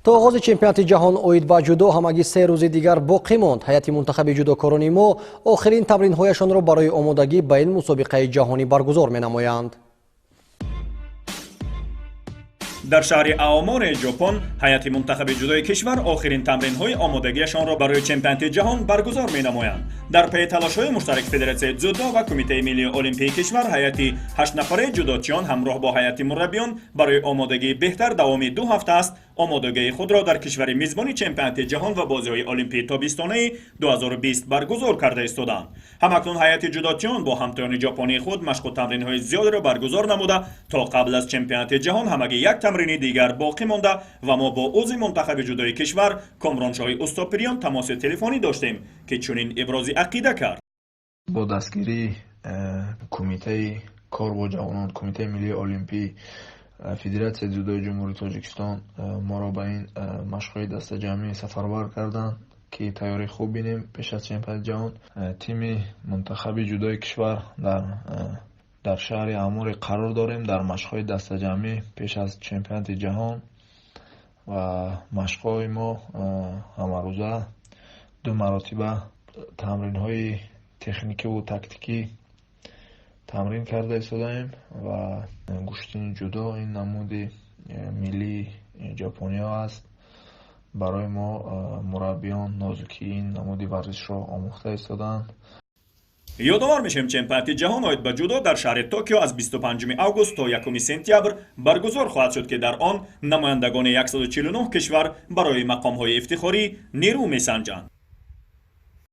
То оғози чемпионати ҷаҳон оид ба ҷудо ҳамагӣ 3 рӯзи дигар боқӣ монд. Ҳайати мунтахаби ҷудокорони мо охирин тамринҳояшонро барои омодагӣ ба ин мусобиқаи ҷаҳонӣ баргузор менамоянд. Дар шаҳри Аомори Ҷопон ҳайати мунтахаби ҷудои кишвар охирин тамринҳои омодагиашонро барои чемпионати ҷаҳон баргузор менамоянд. Дар пайи талошҳои муштарак Федератсияи дзюдо ва Кумитаи миллии олимпии кишвар, ҳайати ҳаштнафараи ҷудочиён ҳамроҳ бо ҳайати мураббиён барои омодагии беҳтар давоми 2 ҳафта аст омодагии худро дар кишвари мизбони чемпионати ҷаҳон ва бозиҳои олимпии тобистонаи 2020 баргузор карда истодаанд. Ҳамакнун ҳайати ҷудочиён бо ҳамтоёни ҷопонии худ машқу тамринҳои зиёдеро баргузор намуда, то қабл аз чемпионати ҷаҳон ҳамагӣ як тамрини дигар боқӣ монда ва мо бо узви мунтахаби ҷудои кишвар Комроншоҳи Устопириён тамоси телефонӣ доштем, ки чунин ибрози ақида кард. Бо дастгирии Кумитаи кор бо ҷавонон, Кумитаи миллии олимпӣ, Федератсияи дзюдои Ҷумҳурии Тоҷикистон моро ба ин машқҳои дастаҷамъӣ сафарбар карданд, ки тайёрии хуб бинем пеш аз чемпионати ҷаҳон. Тими мунтахаби ҷудои кишвар дар шаҳри Аомори қарор дорем, дар машқҳои дастаҷамъӣ пеш аз чемпионати ҷаҳон, ва машқҳои мо ҳамарӯза ду маротиба тамринҳои техникиву тактикӣ тамрин карда истодаем. Ва гӯштини ҷудо ин намуди миллии ҷопониҳо аст. Барои мо мураббиён нозукии ин намуди варзишро омӯхта истодаанд. Ёдовар мешавем, чемпионати ҷаҳон оид ба ҷудо дар шаҳри Токио аз 25 август то 1 сентябр баргузор хоҳад шуд, ки дар он намояндагони 149 кишвар барои мақомҳои ифтихорӣ нерӯ месанҷанд.